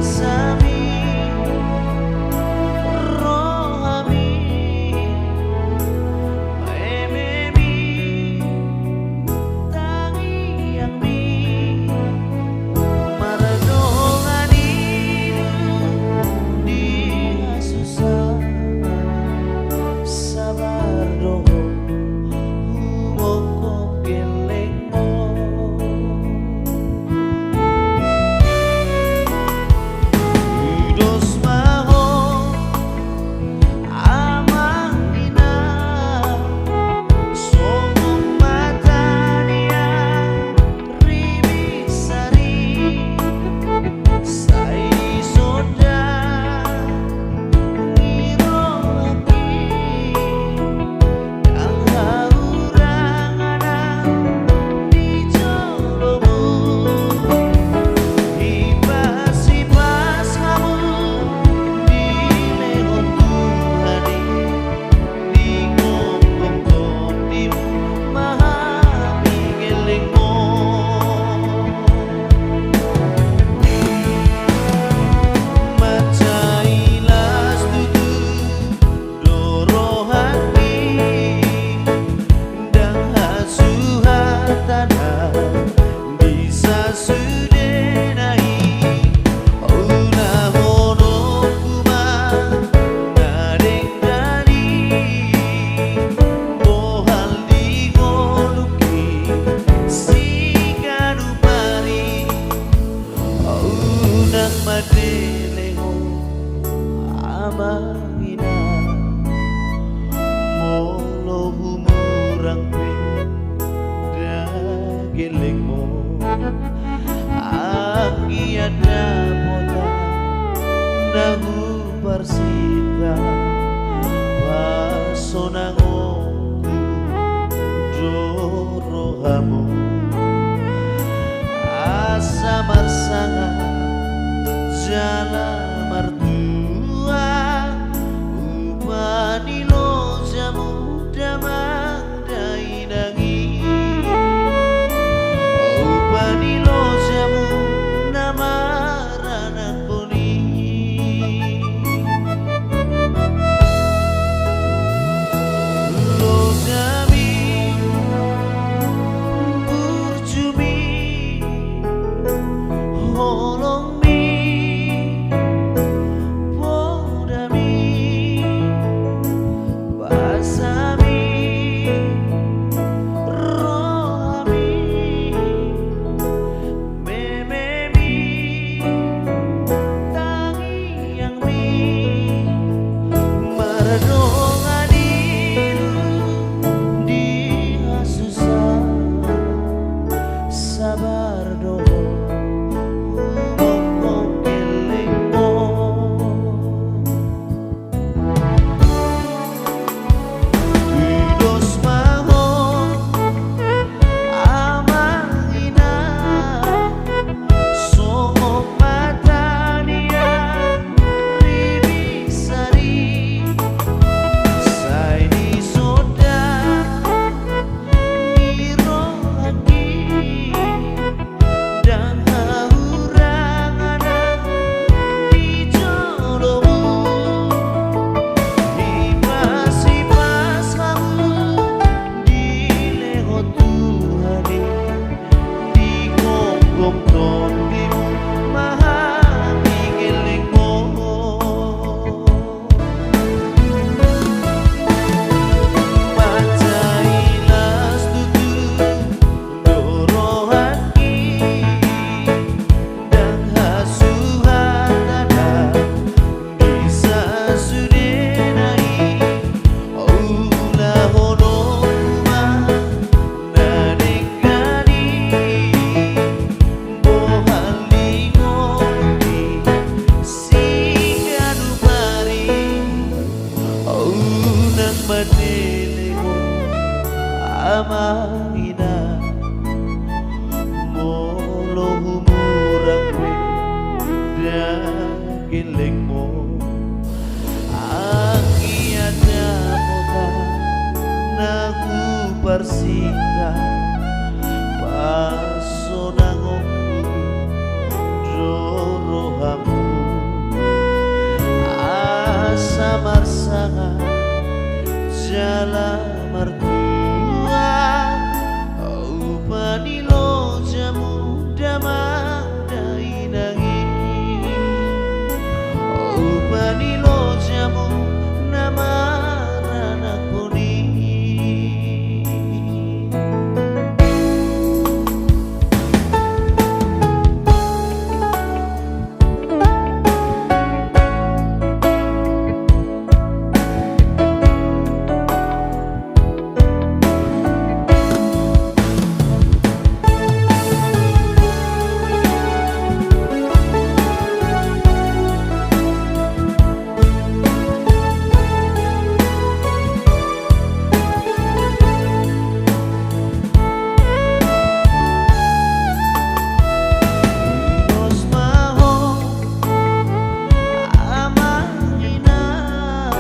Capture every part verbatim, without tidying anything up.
Sami rohami, ememi, tangiangmi, mardongan ilu di hasusaan, sabar do ho humongkop gelleng. Udos ma ho amang inang, songon mata ni ari bisari, sai disonda ni rohangki, ndang hahurang anak di jolomu. Hipas-hipas hamu dilehon Tuhan i, digomgom tondimu ma hami gellengmon. Mansai las tutu do rohangki, ndang hasuhat anak di sasudena i. Ulahononku ma na denggan i, bohal di ngolungki siganup ari. Unang mandele ho amang inang, molo humurang pe ndang gellengmon. Anggiat dapotan na huparsinta, pasonangonku do rohamu. Asa marsangap jala martua, upa ni lojamu damang dainang i, upa ni lojamu na maranakhon i. Lojami, burjumi, holongmi, podami, basami, rohami, mememi, tangiangmi, mardongan ilu di hasusaan, sabar do ho humongkop gellengmon. Udos ma ho amang inang, songon mata ni ari bisari, sai disonda ni rohangki, ndang hahurang anak di jolomu. Hipas-hipas hamu dilehon Tuhan i, digomgom tondimu ma hami gellengmon. Mansai las tutu do rohangki, ndang hasuhat anak di sasudena i, ulahononku ma na denggan i, bohal di ngolungki siganup ari. Unang mandele ho amang inang, molo humurang pe ndang gellengmon. Anggiat dapotan na huparsinta, pasonangonku do rohamu. Marsanga jala martua, upa ni lojamu damang dainang i, upa ni lojamu na maranakhon i. Pos ma ho, amang inang,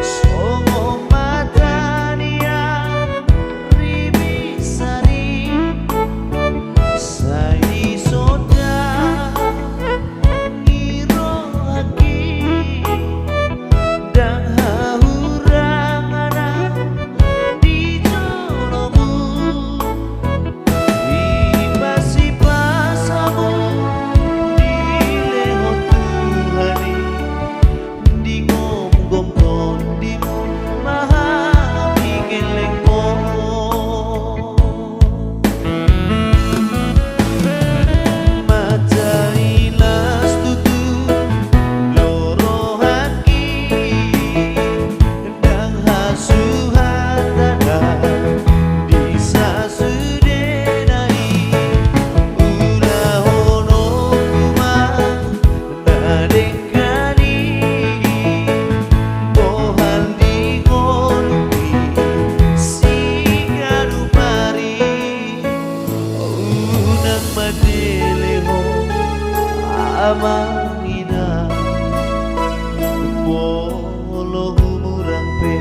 songon mata ni ari bisari, sai disonda ni rohangki, ndang hahurang anak di jolomu. Dipasipas hamu, dilehon Tuhan i, digomgom tondimu ma hami gellengmon. Mansai las tutu do rohangki, ndang hasuhat anak di sasudena i. Ulahononku ma na denggan i, bohal di ngolumi siganup ari. Unang ma dilehon, amang inang, molo humurang pe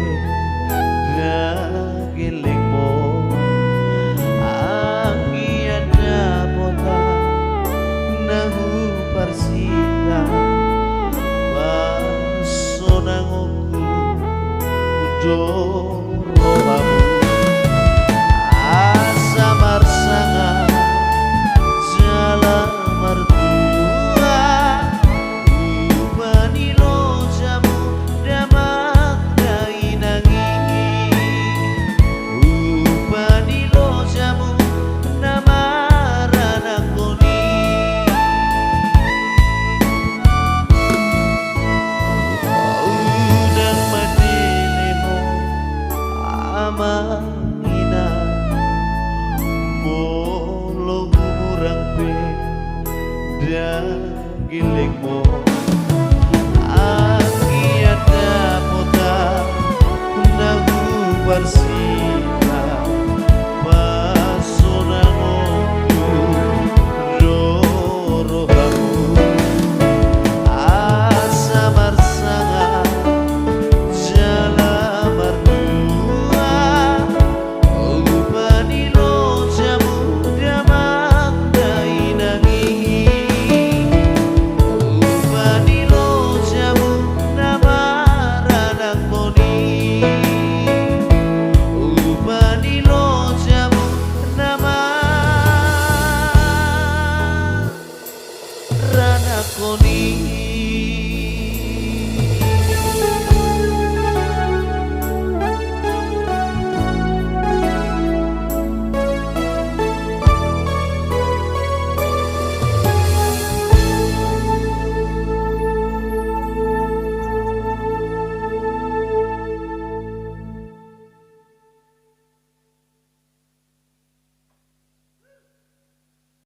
ndang gellengmon. Anggiat dapotan na huparsinta, pasonangonku do rohamu. Asa marsanga jala martua, upa ni lojamu damang dainang i, upa ni lojamu na maranakhon i. Unang ma dilehon, amang inang, molo humurang pe ndang gellengmon. Anggiat dapotan na huparsinta, pasonangonku do rohamu. Asa marsanga jala martua, upa ni lojamu damang dainang i, upa ni lojamu na maranakhon i, upa ni lojamu na maranakhon i.